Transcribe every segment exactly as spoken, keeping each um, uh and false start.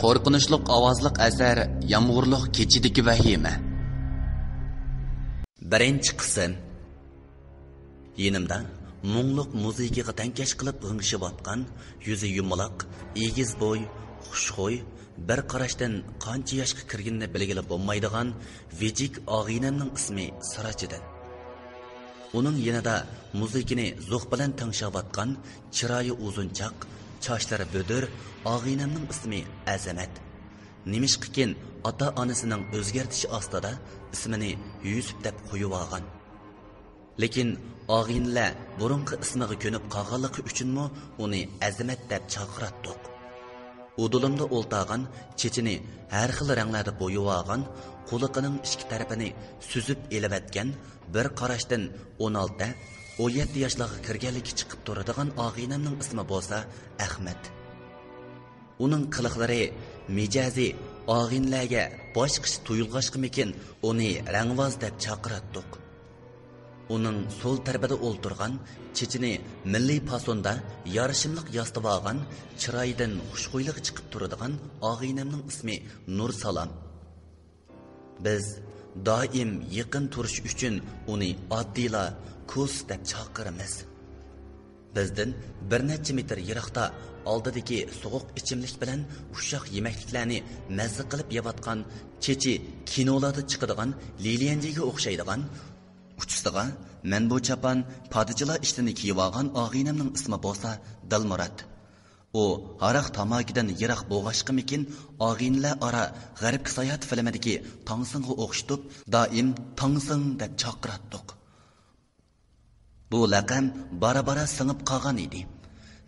قورقۇنچلۇق ئاۋازلىق ئەسەر، يامغۇرلۇق كېچىدىكى ۋەھىمە. بىرىنچى قىسىم. يېنىمدا مۇڭلۇق مۇزىكىغا تەڭكەش قىلىپ غىڭشىۋاتقان، يۈزى يۇمىلاق، ئېگىز بوي، خۇشخۇي، بىر قاراشتىن قانچە ياشقا كىرگىنىنى بىلگىلى بولمايدىغان ۋىجىك ئاغىنەمنىڭ ئىسمى سىراجىدىن. ئۇنىڭ يېنىدا مۇزىكىنى زوق بىلەن تىڭشاۋاتقان، چىرايى ئۇزۇنچاق، چاچلىرى بۈدۈر ئاغىنەمنىڭ ئىسمى ئەزىمەت. نېمىشقىكىن ئاتا-ئانىسىنىڭ ئۆزگەرتىشى ئاستىدا ئىسمىنى يۈسۈپ دەپ قويۇۋالغان. لېكىن ئاغىنىلەر بۇرۇنقى ئىسمىغا كۆنۈپ قالغانلىقى ئۈچۈنمۇ ئۇنى ئەزىمەت دەپ چاقىراتتۇق. ئۇدۇلۇمدا ئولتاغان، چېچىنى ھەر خىل رەڭلەردە بويىۋالغان، قۇلىقىنىڭ ئىككى تەرىپىنى سۈزۈپ ئېلىۋەتكەن، بىر قاراشتىن ئون ئالتە، ئون يەتتە ياشلارغا كىرگەنلىكى چىقىپ تۇرىدىغان ئاغىنەمنىڭ ئىسمى بولسا ئەخمەت. ئۇنىڭ قىلىقلىرى، مىجەزى ئاغىنىلەرگە باشقىچە تۇيۇلغاچقىمىكىن، ئۇنى رەڭۋاز دەپ چاقىراتتۇق. ئۇنىڭ سول تەرىپىدە ئولتۇرغان، چېچىنى مىللىي پاسوندا يارىشىملىق ياسىتىۋالغان، چىرايىدىن خۇشخۇيلۇق چىقىپ تۇرىدىغان ئاغىنەمنىڭ ئىسمى نۇرسالام. بىز دائىم يېقىن تۇرۇش ئۈچۈن ئۇنى ئاددىيلا كوس دەپ چاقىرىمىز. بىزدىن بىر نەچچە مېتىر يىراقتا ئالدىدىكى سوغۇق ئىچىملىك بىلەن ئۇششاق يېمەكلىكلەرنى مەززە قىلىپ يەۋاتقان، چېچى كىنولاردا چىقىدىغان لىليەنجىگە ئوخشايدىغان، ئۇچىسىغا مەن بۇ چاپان پادىچىلار ئىشتىنى كىيىۋالغان ئاغىنەمنىڭ ئىسمى بولسا دىلمۇرات. ئۇ ھاراق تاماكىدىن يىراق بولغاچقىمىكىن، ئاغىنىلەر ئارا غەربكە ساياھەت فىلىمىدىكى تاڭسىڭغا ئوخشىتىپ، دائىم تاڭسىڭ دەپ چاقىراتتۇق. بۇ لەقەم بارا-بارا سىڭىپ قالغان ئىدى.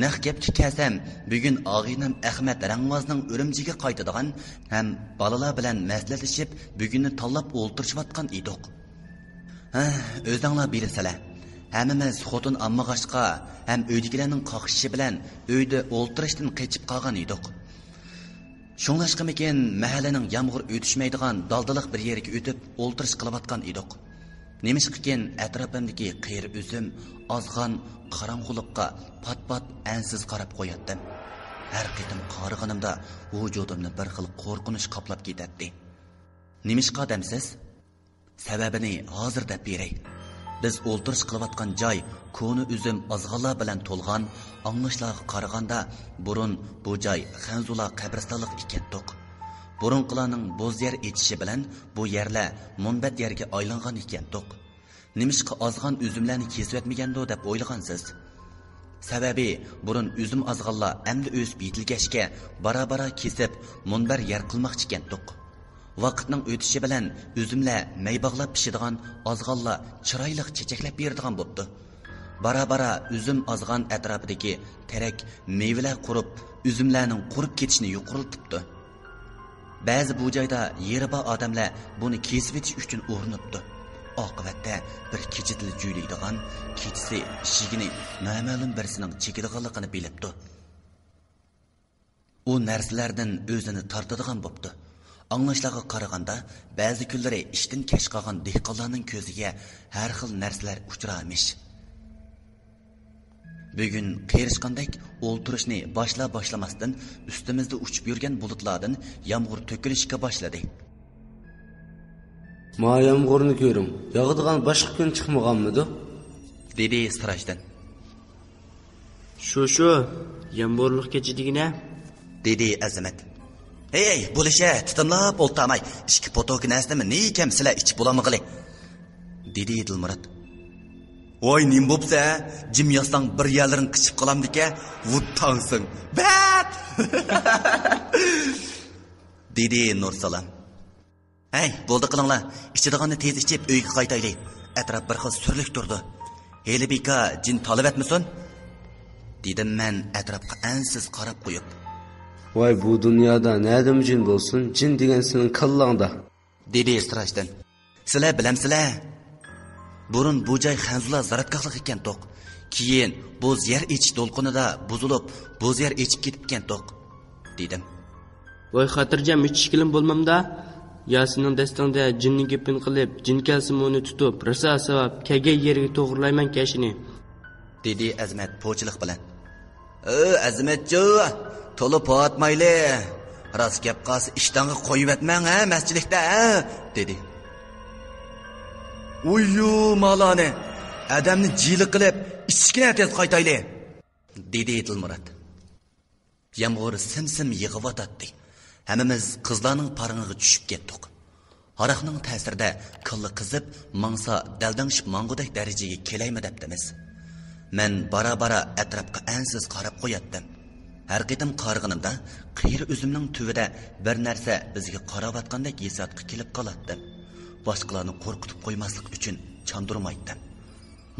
نەق گەپكە كەلسەم، بۈگۈن ئاغىنەم ئەخمەت رەڭۋازنىڭ ئۈرۈمچىگە قايتىدىغان ھەم بالىلار بىلەن مەسلىھەتلىشىپ، بۈگۈننى تاللاپ ئولتۇرۇشۇۋاتقان ئىدۇق. ھە، ئۆزۈڭلار بىلىسىلەر، ھەممىمىز خوتۇن ئالمىغاچقا ھەم ئۆيدىكىلەرنىڭ قاقشىشى بىلەن ئۆيدە ئولتۇرۇشتىن قېچىپ قالغان ئىدۇق. شۇڭلاشقىمىكىن، مەھەللىنىڭ يامغۇر ئۆتۈشمەيدىغان دالدىلىق بىر يېرىگە ئۆتۈپ ئولتۇرۇش قىلىۋاتقان ئىدۇق. نېمىشقىكىن، ئەتراپىمدىكى قېرى ئۈزۈم ئازغان قاراڭغۇلۇققا پات-پات ئەنسىز قاراپ قوياتتىم. ھەر قېتىم قارىغىنىمدا ۋۇجۇدۇمنى بىر خىل قورقۇنچ قاپلاپ كېتەتتى. نېمىشقا دەمسىز؟ سەۋەبىنى ھازىر دەپ بېرەي. بىز ئولتۇرۇش قىلىۋاتقان جاي كونا ئۈزۈم ئازغانلار بىلەن تولغان، ئاڭلاشلارغا قارىغاندا، بۇرۇن بۇ جاي خەنزۇلار قەبرىستانلىقى ئىكەنتۇق. بۇرۇنقىلارنىڭ بوز يەر ئېچىشى بىلەن بۇ يەرلەر مۇنبەت يەرگە ئايلانغان ئىكەنتۇق. نېمىشقا ئازغان ئۈزۈملەرنى كېسىۋەتمىگەندۇ دەپ ئويلىغانسىز؟ سەۋەبى، بۇرۇن ئۈزۈم ئازغانلار ئەمدى ئۆسۈپ يېتىلگەچكە، بارا-بارا كېسىپ، مۇنبەر يەر قىلماقچىكەنتۇق. ۋاقىتنىڭ ئۆتۈشى بىلەن ئۈزۈملەر مەي باغلاپ پىشىدىغان، ئازغانلار چىرايلىق چېچەكلەپ بېرىدىغان بوپتۇ. بارا-بارا ئۈزۈم ئازغان ئەتراپىدىكى تېرەك مېۋىلەر قۇرۇپ، ئۈزۈملەرنىڭ قۇرۇپ كېتىشىنى يۇقىرىلىتىپتۇ. بەزى بۇ جايدا يېرى بار ئادەملەر بۇنى كېسىۋېتىش ئۈچۈن ئۇرۇنۇپتۇ. ئاقىۋەتتە بىر كېچىدىلا جۈيلەيدىغان، كېچىسى ئىشىكىنى نامەلۇم بىرسىنىڭ چېكىدىغانلىقىنى بىلىپتۇ. ئۇ نەرسىلەردىن ئۆزىنى تارتىدىغان بوپتۇ. ئاڭلاشلارغا قارىغاندا، بەزى كۈنلىرى ئىشتىن كەچ قالغان دېھقانلارنىڭ كۆزىگە ھەر خىل نەرسىلەر ئۇچرارمىش. بۈگۈن قېرىشقاندەك ئولتۇرۇشنى باشلا-باشلىماستىن، ئۈستىمىزدە ئۇچۇپ يۈرگەن بۇلۇتلاردىن يامغۇر تۆكۈلۈشكە باشلىدى. ما يامغۇرنى كۆرۈڭ، ياغىدىغان باشقا كۈن چىقمىغانمىدۇ؟ دېدى سىراجدىن. شۇ، شۇ، يامغۇرلۇق كېچە دېگىنە. دېدى ئەزىمەت. ھەي، بولۇشە، تىتىملاپ ئولتۇرماي، ئىچكى پوتوكى نەرسىنىمۇ نېكەم سىلەر ئىچىپ بولالمىغىلى. دېدى دىلمۇرات. ۋاي، نېمە بوپسە؟ جىم ياتساڭ بىر يەرلىرىڭ قىچىپ قالامدىكەن، ۋۇت تاڭسىڭ. بەت! دېدى نۇرسالام. ھەي، بولدى قىلىڭلار، ئىچىدىغاننى تېز ئىچىپ ئۆيگە قايتايلى. ئەتراپ بىر خىل سۈرلۈك تۇرىدۇ. ھېلى بىكار جىن تالىۋەتمىسۇن، دېدىم مەن ئەتراپقا ئەنسىز قاراپ قويۇپ. ۋاي، بۇ دۇنيادا نەدىمۇ جىن بولسۇن، جىن دېگەن سېنىڭ كاللاڭدا. دېدى سىراجدىن. سىلەر بىلەمسىلەر؟ بۇرۇن بۇ جاي خەنزۇلار زاراتكاقلىق ئىكەنتۇق. كېيىن بۇز يەر ئېچىش دولقۇنىدا بۇزۇلۇپ، بۇز يەر ئېچىپ كېتىپكەنتۇق، دېدىم. ۋاي خاتىرجەم، ھېچ ئىككىلىمە بولمامدا؟ يا سېنىڭ دەستەڭدە جىننىڭ گېپىنى قىلىپ، جىن كەلسىمۇ ئۇنى تۇتۇپ، راسا ساۋاب كەلگەن يېرىگە توغرىلايمەن كەشىنى. دېدى ئەزىمەت پوچىلىق بىلەن. ئۆ، ئەزىمەتجان، تولا پاتمايلى. «راست گەپ قالسا، ئىشتانغا قويۇۋەتمەڭ ھە، مەسچىلىكتە ھە!» دېدى. «ئۇيۇ مالانى، ئادەمنى جىلە قىلىپ، ئىچكىنە تېز قايتايلى!» دېدى دىلمۇرات. يامغۇر سىم-سىم يېغىۋاتاتتى. ھەممىمىز قىزلارنىڭ پارىڭىغا چۈشۈپ كەتتۇق. ھاراقنىڭ تەسىرىدە كاللا قىزىپ، ماڭسا دەلدەڭشىپ ماڭغۇدەك دەرىجىگە كېلەيمۇ دەپتىمىز. مەن بارا-بارا ئەتراپقا ئەنسىز قاراپ قوياتتىم. ھەر قېتىم قارىغىنىمدا، قېرى ئۈزۈمنىڭ تۈۋىدە بىر نەرسە بىزگە قاراۋاتقاندەك ھېسسىياتقا كېلىپ قالاتتىم. باشقىلارنى قورقۇتۇپ قويماسلىق ئۈچۈن چاندۇرمايتتىم.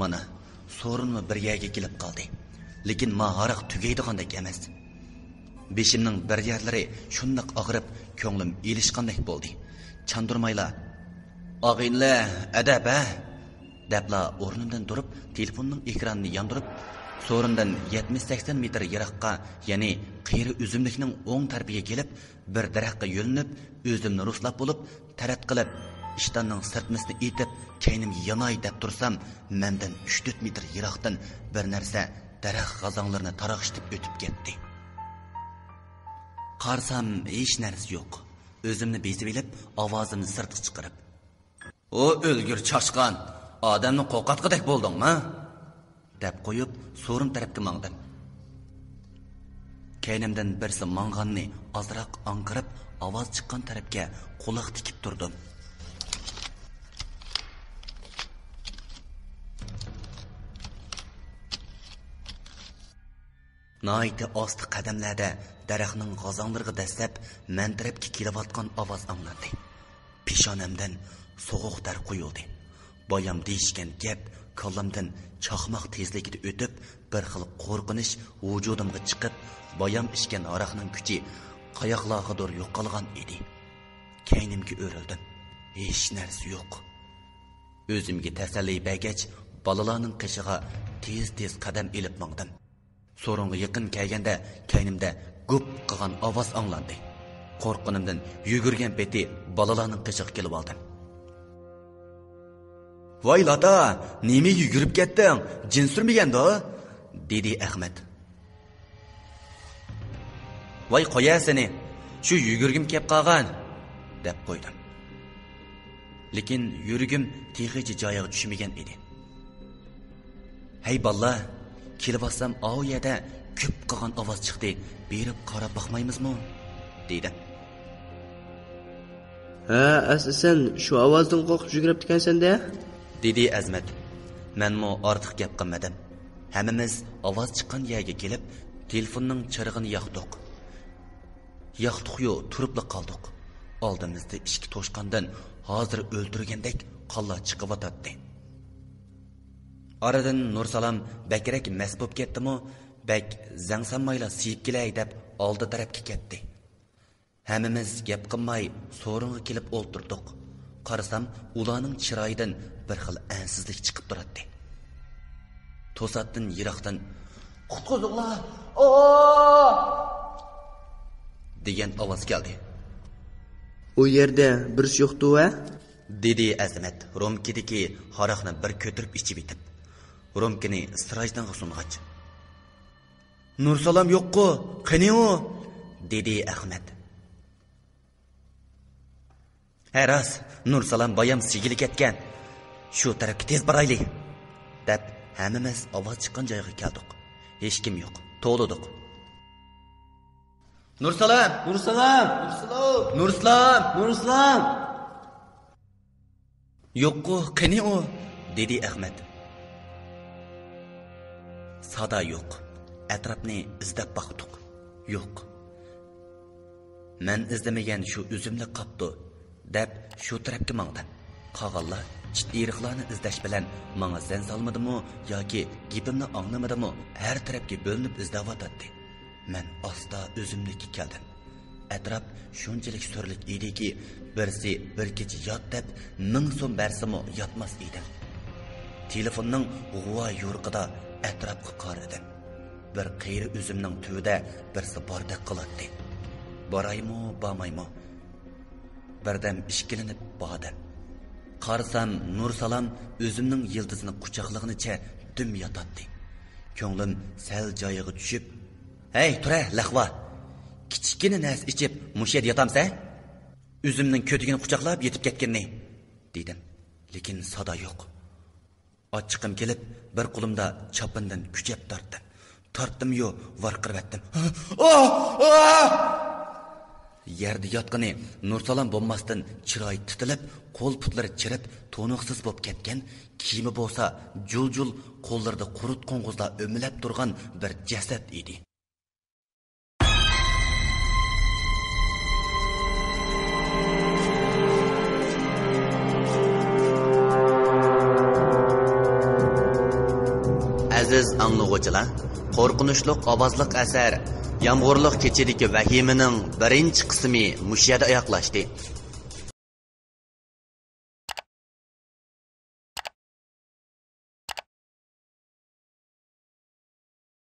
مانا، سورۇنمۇ بىر يەرگە كېلىپ قالدى. لېكىن ما ھاراق تۈگەيدىغاندەك ئەمەس. بېشىمنىڭ بىر يەرلىرى شۇنداق ئاغرىپ، كۆڭلۈم ئېلىشقاندەك بولدى. چاندۇرمايلا، «ئاغىنىلەر، ئەدەپ ھە!» دەپلا ئورنۇمدىن تۇرۇپ، تېلېفوننىڭ ئېكرانىنى ياندۇرۇپ، سورۇندىن يەتمىش سەكسەن مېتىر يىراققا، يەنى قېرى ئۈزۈملۈكنىڭ ئوڭ تەرىپىگە كېلىپ، بىر دەرەخكە يۆلىنىپ، ئۆزۈمنى رۇسلاپ بولۇپ، تەرەت قىلىپ، ئىشتاننىڭ سىرتمىسىنى ئېتىپ، كەينىمگە ياناي دەپ تۇرسام، مەندىن ئۈچ تۆت مېتىر يىراقتىن بىر نەرسە دەرەخ غازاڭلىرىنى تاراقشىتىپ ئۆتۈپ كەتتى. قارىسام، ھېچ نەرسە يوق. ئۆزۈمنى بېسىۋېلىپ، ئاۋازىمنى سىرتقا چىقىرىپ، «ئۇ ئۆلگۈر چاشقان، ئادەمنى قورقۇتقۇدەك بولدۇڭما؟» دەپ قويۇپ، سورۇن تەرەپكە ماڭدىم. كەينىمدىن بىرسى ماڭغاننى ئازراق ئاڭقىرىپ، ئاۋاز چىققان تەرەپكە قۇلاق تىكىپ تۇردۇم. ناھايىتى ئاستا قەدەملەردە دەرەخنىڭ غازاڭلىرىغا دەسسەپ، مەن تەرەپكە كېلىۋاتقان ئاۋاز ئاڭلاندى. پېشانەمدىن سوغۇق تەر قۇيۇلدى. بايام دېيىشكەن گەپ كاللامدىن چاقماق تېزلىكىدە ئۆتۈپ، بىر خىل قورقۇنچ ۋۇجۇدۇمغا چىقىپ، بايام ئىچكەن ھاراقنىڭ كۈچى قاياقلارغىدۇر يوقالغان ئىدى. كەينىمگە ئۆرۈلدۈم. ھېچ نەرسە يوق. ئۆزۈمگە تەسەللى بەرگەچ، بالىلارنىڭ قېشىغا تېز-تېز قەدەم ئېلىپ ماڭدىم. سورۇنغا يېقىن كەلگەندە، كەينىمدە گۈپ قىلغان ئاۋاز ئاڭلاندى. قورققىنىمدىن يۈگۈرگەن پېتى بالىلارنىڭ قېشىغا كېلىۋالدىم. «ۋاي لاتا، نېمىگە يۈگۈرۈپ كەتتىڭ؟ جىن سۈرمىگەندۇ؟» دېدى ئەخمەت. «ۋاي قويە سېنى، شۇ يۈگۈرگۈم كەپ قالغان» دەپ قويدۇم. لېكىن يۈرىكىم تېخىچە جايىغا چۈشمىگەن ئىدى. «ھەي بالىلار، كېلىۋاتسام ئاۋۇ يەردە گۈپ قىلغان ئاۋاز چىقتى، بېرىپ قاراپ باقمايمىزمۇ؟» دېدىم. «ھە، ئەسلى سەن شۇ ئاۋازدىن قورقۇپ يۈگۈرۈپتىكەنسەن-دە؟» دېدى ئەزمەت. مەنمۇ ئارتۇق گەپ قىلمىدىم. ھەممىمىز ئاۋاز چىققان يەرگە كېلىپ، تېلېفوننىڭ چىرىغىنى ياقتۇق. ياقتۇقيۇ، تۇرۇپلا قالدۇق. ئالدىمىزدا ئىككى توشقاندىن ھازىر ئۆلتۈرگەندەك قانلار چىقىۋاتاتتى. ئارىدىن نۇرسالام بەكرەك مەست بولۇپ كەتتىمۇ، بەك زەڭ سالمايلا سىيىپ كېلەي دەپ ئالدى تەرەپكە كەتتى. ھەممىمىز گەپ قىلماي سورۇنغا كېلىپ ئولتۇردۇق. قارىسام، ئۇلارنىڭ چىرايىدىن بىر خىل ئەنسىزلىك چىقىپ تۇراتتى. توساتتىن يىراقتىن، «قۇتقۇزۇڭلار! ئاۋا!» دېگەن ئاۋاز كەلدى. «ئۇ يەردە بىرسى يوقتۇ ۋە؟» دېدى ئەزىمەت رومكىدىكى ھاراقنى بىر كۆتۈرۈپ ئىچىۋېتىپ، رومكىنى سىراجدىنغا سۇنغاچ. «نۇرسالام يوققۇ، قېنى ئۇ؟» دېدى ئەخمەت. «ھە راست، نۇرسالام بايام سىگىلى كەتكەن. شۇ تەرەپكە تېز بارايلى!» دەپ، ھەممىمىز ئاۋاز چىققان جايغا كەلدۇق. ھېچكىم يوق، توۋلىدۇق. «نۇرسالام! نۇرسالام! نۇرسالام! نۇرسالام!» «يوققۇ، قېنى ئۇ؟» دېدى ئەخمەت. سادا يوق. ئەتراپنى ئىزدەپ باقتۇق. يوق. «مەن ئىزدىمىگەن شۇ ئۈزۈملۈك قاپتۇ» دەپ، شۇ تەرەپكە ماڭدىم. قالغانلار چىت-ئېرىقلارنى ئىزدەش بىلەن ماڭا زەن سالمىدىمۇ ياكى گېپىمنى ئاڭلىمىدىمۇ، ھەر تەرەپكە بۆلۈنۈپ ئىزدەۋاتاتتى. مەن ئاستا ئۈزۈملۈككە كەلدىم. ئەتراپ شۇنچىلىك سۈرلۈك ئىدىكى، بىرسى بىر كېچە يات دەپ، مىڭ سوم بەرسىمۇ ياتماس ئىدىم. تېلېفوننىڭ غۇۋا يورۇقىدا ئەتراپقا قارىدىم. بىر قېرى ئۈزۈمنىڭ تۈۋىدە بىرسى باردەك قىلاتتى. بارايمۇ، بارمايمۇ؟ بىردەم ئىككىلىنىپ باردىم. قارىسام، نۇرسالام ئۈزۈمنىڭ يىلتىزىنى قۇچاقلىغىنىچە دۈم ياتاتتى. كۆڭلۈم سەل جايىغا چۈشۈپ، «ھەي، تۇرە، لەقۋا!» كىچىككىنە نەرسە ئىچىپ، مۇشۇ يەردە ياتامسەن؟ ئۆزۈمنىڭ كۆتىكىنى قۇچاقلاپ يېتىپ كەتكىنى، دېدىم. لېكىن سادا يوق. ئاچچىقىم كېلىپ، بىر قولۇمدا چاپىنىدىن كۈچەپ تارتتىم. تارتتىميۇ، ۋارقىرىۋەتتىم. ئاھ! ئاھ! يەردە ياتقىنى نۇرسالام بولماستىن، چىرايى تىتىلىپ، قول-پۇتلىرى چىرىپ، تونۇقسىز بولۇپ كەتكەن، كىيىمى بولسا جۇل-جۇل، قوللىرىدا قۇرت قوڭغۇزلار ئۆمىلەپ تۇرغان بىر جەسەت ئىدى. ئەزىز ئاڭلىغۇچىلار، قورقۇنچلۇق ئاۋازلىق ئەسەر يامغۇرلۇق كېچىدىكى ۋەھىمىنىڭ بىرىنچى قىسمى مۇشۇ يەردە ئاياغلاشتى.